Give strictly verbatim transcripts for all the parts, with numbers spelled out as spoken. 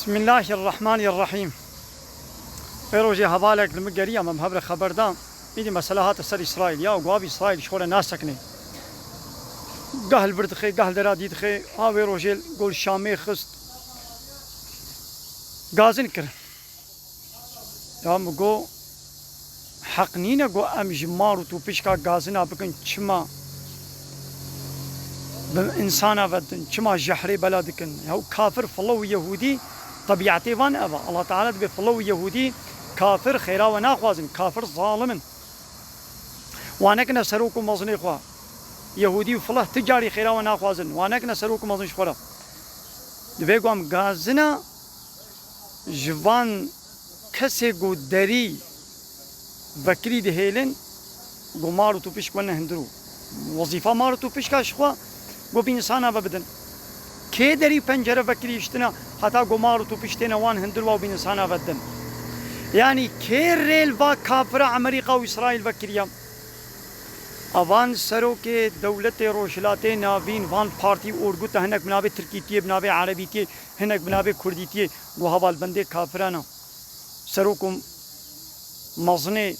Bismillahirrahmanirrahîm. Wê rojê hevalek li min geriya, me hev re xeber da. Îdî mesela hate ser Îsraîl ya, û gava Îsraîl ji xwe re nasekine. Gah li vir dixe, gah li dera dî dixe. Ha wê rojê gol Şamê xist. Gazin kirin. Ya min got, heq nîne got em ji mar û tûpişka gazina bikin, çima bi insana ve din, çima jehrê bela dikin? Ya kafir, filo û yehûdî, tebîetê van ev e. Allah Teala dibê filo û yehûdî, kafir xêra we naxwazin, kafir zalim in. Wan nekine serok û mezinê xwe. Yehûdî û filo ti carî xêra we naxwazin. Wan nekine serok û mezin ji xwe re. Dibê ku em gazina ji van kesê ku derî vekirî dihêlin, ku mar û tûpişk wene hundir û wezîfa mar û tûpişka ji xwe ku bi însana ve bidin. Kê derî û pencere vekirî hiştina heta ku mar û tûpişk têne wan hundir û bi însana ve din? Yanî kê rê li va kafira Emerîka û Îsraîl vekiriya? Avan serokê dewletê Rojhilatê Navîn, van partî û orguta, hinek bi navê Tirkîtiyê, bi navê Erebîtiyê, hinek bi navê Kurdîtiyê, ku hevalbendê kafiran e. Serok û mezinê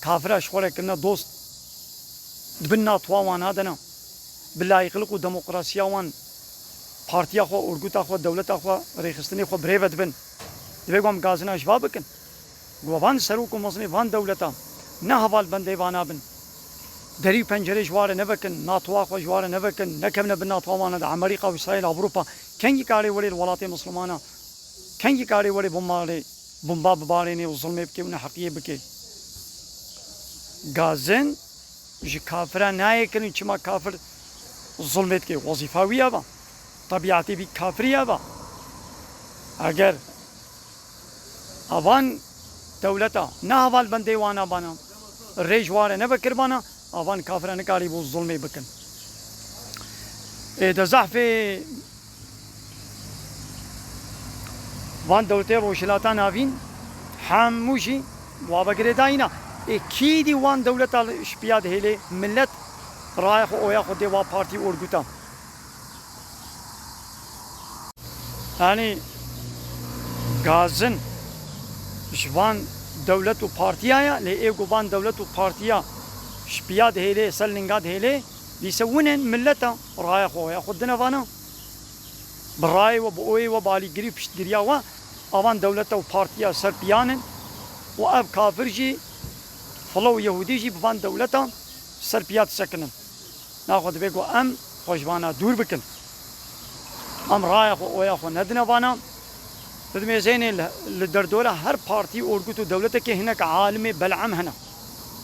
kafira ji xwe re kirine dost, di bin natoa wan nadene. Bi layîqlik û demokrasiya wan partiya xwe, orguta xwe, dewleta xwe, rêxistinê xwe bi rê ve dibin. Divê ku em gazina ji va bikin. Ku van serok û mezinê van dewleta ne hevalbendê vana bin. Derî û pencerê ji wa re nevekin, natoa xwe ji wa re nevekin, nekevine bin natoa wana de, Amerîka û Îsraîl, Ewropa. Kengî karê werê li welatê Mislimana, kengî karê werê bombarê, bomba bibarênê û zilmê bike û neheqiyê bike? Gazin ji kafira nayê kirin, çima kafir zilmê dike? Wezîfa wî ev e. Tebîetê vî kafirî ev e. Eger avan dewleta ne hevalbendê wana bana, rê ji wa re nevekirbana, avan kafira nikarîbû zilmê bikin. Ê de zehfê van dewletê Rojhilata Navîn hemû jî wa ve girêdayî ne. Ê kî dî wan dewleta ji piya dihêlê, milet raya xwe, oya xwe dê wa partî û orguta. Yanî gazin ji van dewlet û partiya ye, lê ê ku van dewlet û partiya ji piya dihêlê, ser linga dihêlê, dîse winên, milet e, raya xwe, oya xwe dine vana. Bi rayê we, bi oyê we, bi alîgirî û piştgiriya we, avan dewleta û partiya ser piyan in û ev kafir jî, filo û yehûdî jî bi van dewleta ser piya disekinin. Naxwe divê ku em xwe ji vana dûr bikin. Em raya xwe, oya xwe nedine vana. Didimêzênê li, li derdora her partî, orgut û dewletekê hinek alimê bel'em hene.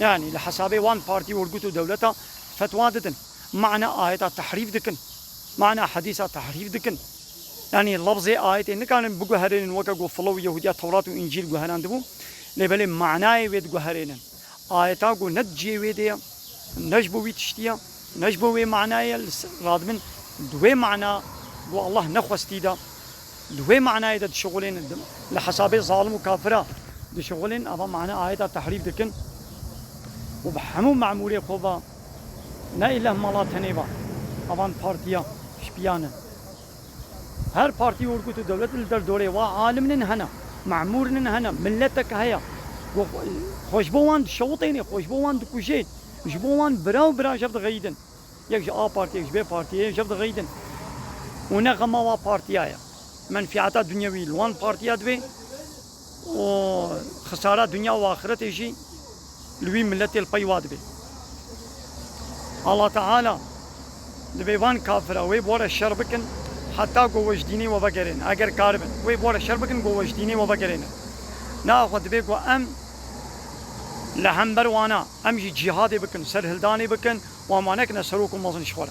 Yanî li hesabê wan partî, orgut û dewleta fetwa didin. Mana ayeta tehrîf dikin. Mana hedîsa tehrîf dikin. Yanî lafzê ayetê nikarin biguherênin weke ku filo û Yehûdiya Tewrat û Încîl guherandibû. Lê belê manayê wê diguherênin. Ayeta ku ne di cihê wê de ye, ne ji bo wî tiştî ye, ne ji bo wê manayê ye, li s-, radibin di wê mana ku Allah nexwestî de, di wê manayê de dişixulên, di, li hesabê zalim û kafira dişixulên, ava mana ayeta tehrîf dikin û bi hemû memûrê xwe ve, ne îleh mala tenê ve, avan partiya şpiyan in. Her partî, orgut û dewlet li derdorê wa alimnin hene, memûrnin hene, miletek heye. Go-, xwe ji bo wan dişewitênê, xwe ji bo wan dikujê, ji bo wan bira û bira jev dixeyidin. Yek ji A partiyê, yek ji B partiyê jev dixeyidin. Û ne xema wa partiya ye. Menfîeta dunyewî li wan partiya dibê. û xisara dinya û axiretê jî li wî miletê li pey wa dibe. Allah Teala dibê van kafira wê bi we re şer bikin, heta ku we ji dînê we vegerêne. Eger karibin, wê bi we re şer bikin, ku we ji dînê we vegerêne. Naxwe dibê ku em li hember wana, em jî cîhadê bikin, serhildanê bikin, û em wan nekine serok û mezin ji xwe re.